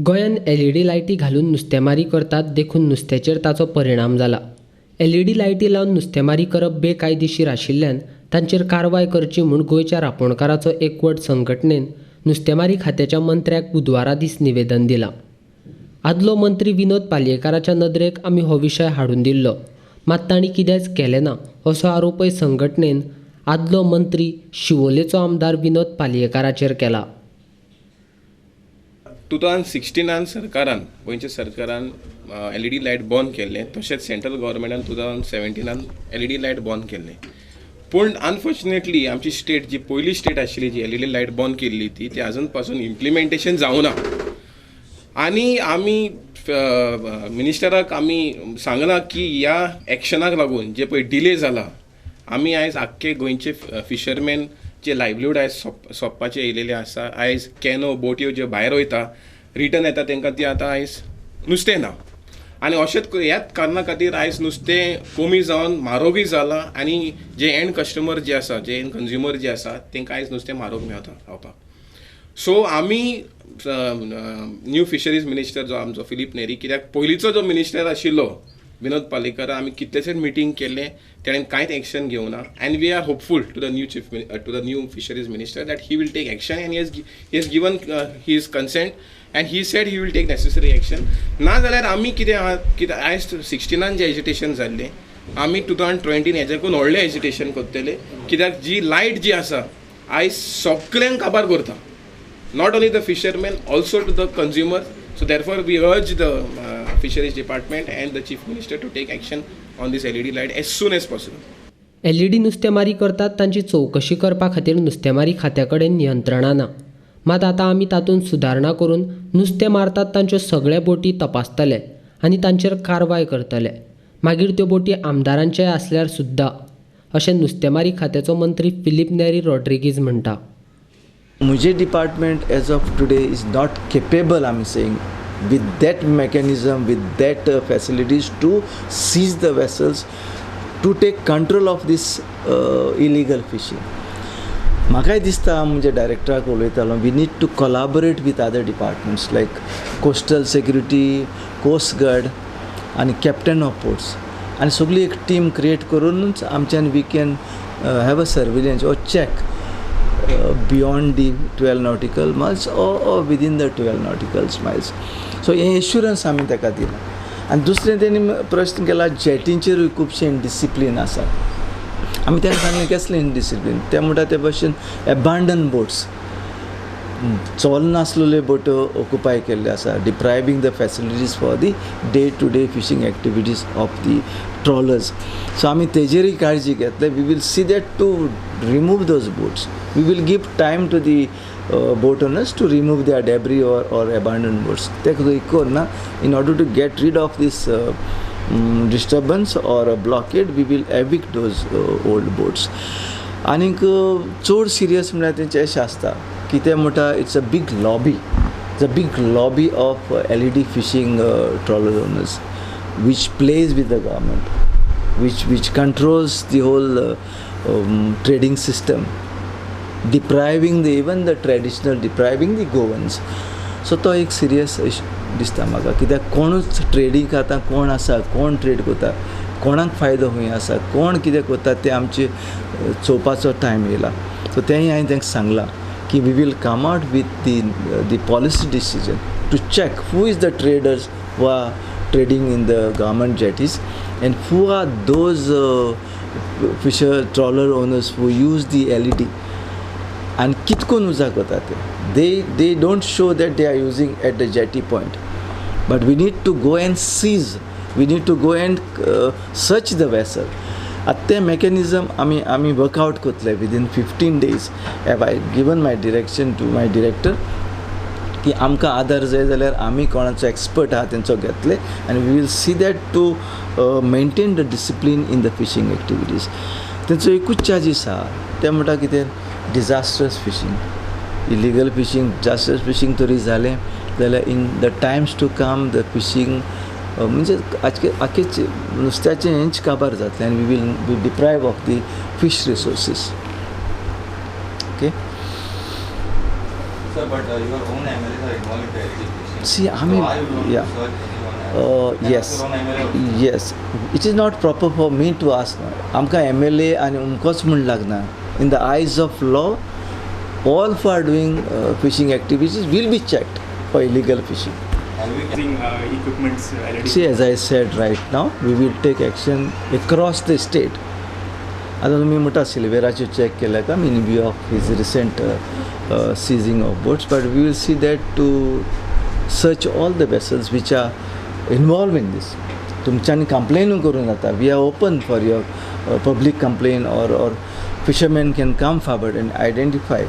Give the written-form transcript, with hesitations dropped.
गोंयांत एलईडी लायटी घालून नुस्तेमारी करतात देखून नुस्त्याचेर ताचो परिणाम जाला. एलईडी लायटी लावन नुस्तेमारी करप बेकायदेशीर आशिल्ल्यान तांचेर कारवाय करची म्हूण गोंयच्या रापोणकाराचो एकवट संघटनेन नुस्तेमारी खात्याच्या मंत्र्याक बुधवारा दीस निवेदन दिलां. आदलो मंत्री विनोद पालयेकाराच्या नदरेक आमी हो विशय हाडून दिल्लो, मात तांणी कितेंच केलें ना असो आरोपय संघटनेन आदलो मंत्री शिवोलेचो आमदार विनोद पालयेकाराचेर केला. 2016 सरकारान, गोंयच्या सरकारान एलईडी लायट बंद केल्लें, तशेंच सेंट्रल गव्हर्मेंटान 2017 एलईडी लायट बंद केल्लें. पूण अनफॉर्च्युनेटली आमची स्टेट जी पयली स्टेट आशिल्ली जी एलईडी लायट बंद केल्ली ती अजून पासून इम्प्लिमेंटेशन जावना. आनी आमी मिनिस्टराक आमी सांगलां की ह्या एक्शनाक लागून जे पळय डिले जाला, आमी आयज आख्खे गोंयचे फिशरमॅन जे लायवलीहूड आयज सोंपपाचें येयलेलें आसा. आयज कॅनो बोटयो ज्यो भायर वयता रिटर्न येता तांकां ती आतां आयज नुस्तें ना. आनी अशेंच ह्याच कारणा खातीर आयज नुस्तें कमी जावन म्हारोगूय जालां आनी जे एंड कस्टमर जे आसा, जे एंड कंज्युमर जे आसा तांकां आयज नुस्तें म्हारोग मेळता खावपाक. सो आमी न्यू फिशरीज मिनिस्टर जो आमचो फिलीप नेरी, कित्याक पयलींचो जो मिनिस्टर आशिल्लो विनोद पालयेकर, आमी कितलेशेच मिटींग केल्ले, तेणें कांयच एक्शन घेवना. And we are hopeful to the new chief to the new fisheries minister that he will take action and he has given his consent and he said he will take necessary action. ना जाल्यार आमी कितें आहा, कित्याक आयज 16 जें agitation जाल्लें, आमी 2020 हेज्याकून व्हडलें एजिटेशन करतले. कित्याक जी लायट जी आसा आयज सगल्यांक काबार करता, not only the fishermen, also to the consumer. So therefore we urge the fisheries department and the chief minister to take action on this LED light as soon as possible. LED नुस्तेमारी करतात तांची चवकशी करपा खातीर नुस्तेमारी खात्या कडेन नियंत्रणां ना, मात आतां आमी तातूंत सुदारणा करून नुस्तें मारतात तांच्यो सगळे बोटी तपासतले आनी तांचेर कारवाय करतले, मागीर त्यो बोटी आमदारांचे आसल्यार सुद्दां, अशें नुस्तेमारी खात्याचो मंत्री फिलीप नेरी रॉड्रिगीज म्हणटा. म्हजें department as of today is not capable, I am saying, with that mechanism, with that facilities to seize the vessels, to take control of this illegal fishing. म्हाकाय दिसता म्हणजे डायरेक्टराक उलयतालो, we need to collaborate with other departments like coastal security, coast guard आनी captain of ports, आनी सगळी एक team create करूनच आमच्यान we can have a surveillance or check beyond the 12 nautical miles or within the 12 nautical miles. So हें assurance आमी ताका दिलां. आनी दुसरें तेणी प्रश्न केला जेटींचेरूय खुबशें इनडिसिप्लीन आसा. आमी तांकां सांगलें कसलें इनडिसिप्लीन, ते म्हणटा ते भशेन एबांडन बोट्स, चलनासलेल्यो बोट्यो ऑक्युपाय केल्ल्यो आसा, depriving the facilities for the day to day fishing activities of the trawlers. So आमी तेजेरूय काळजी घेतले. We will see that to remove those boats. We will give time to the boat owners to remove their debris or abandoned boats. ते करना in order to get rid of this disturbance or a blockade, we will evict those old boats. आनीक चड serious म्हणल्यार तेंचें अशें आसता की ते म्हणटा it's a big lobby, it's a big lobby of LED fishing trawler owners which plays with the government, which controls the whole trading system, depriving the even the traditional, depriving the Goans. So तो एक serious दिसता म्हाका, कित्याक कोणूच trading आतां कोण आसा, कोण ट्रेड करता, कोणाक फायदो खंय आसा, कोण कितें करता तें आमचें चोवपाचो टायम येयला. सो तेंय हांवें तांकां सांगलां की we will come out with the policy decision to check who is the traders who are trading in the government jetties and who are those fisher trawler owners who use the LED आनी कितकोन उजाक वता ते. They don't show that they are using at the jetty point, but we need to go and seize, we need to go and search the vessel. आतां तें मॅकॅनिजम आमी आमी workout करतले within 15 days. Have I given my direction to my director की आमकां आदार जाय जाल्यार आमी कोणाचो एक्सपर्ट आहा तेंचो घेतले आनी we will see that to maintain the discipline in the fishing activities. तेंचो एकूच चार्जीस आहा, ते म्हणटा कितें disastrous fishing, illegal fishing, disastrous fishing तरी जालें जाल्यार in the times to come the fishing म्हणजे आजके आख्खेच नुस्त्याचें हेंच काबार जातलें आनी we will be deprive of the fish resources. Okay. Sir, but your own MLAs are involved in the illegal fishing. See, I mean, so why you don't yeah. search anyone? Yes. Your own MLA also. Yes, it is not proper for me to ask. आमकां M L A आनी अमकोच म्हूण लागना. In the eyes of law, all who are doing fishing activities will be checked for illegal fishing. Have you Using equipments, LED. See, as I said right now, we will take action across the state. आतां तुमी म्हणटा सिल्वेराचेर check केल्या काय, in view of his recent seizing of boats, but we will see that to search all the vessels which are involved in this. तुमच्यांनी कंप्लेनूय करूं जाता. We are open for your public complain, or fishermen can come forward and identify.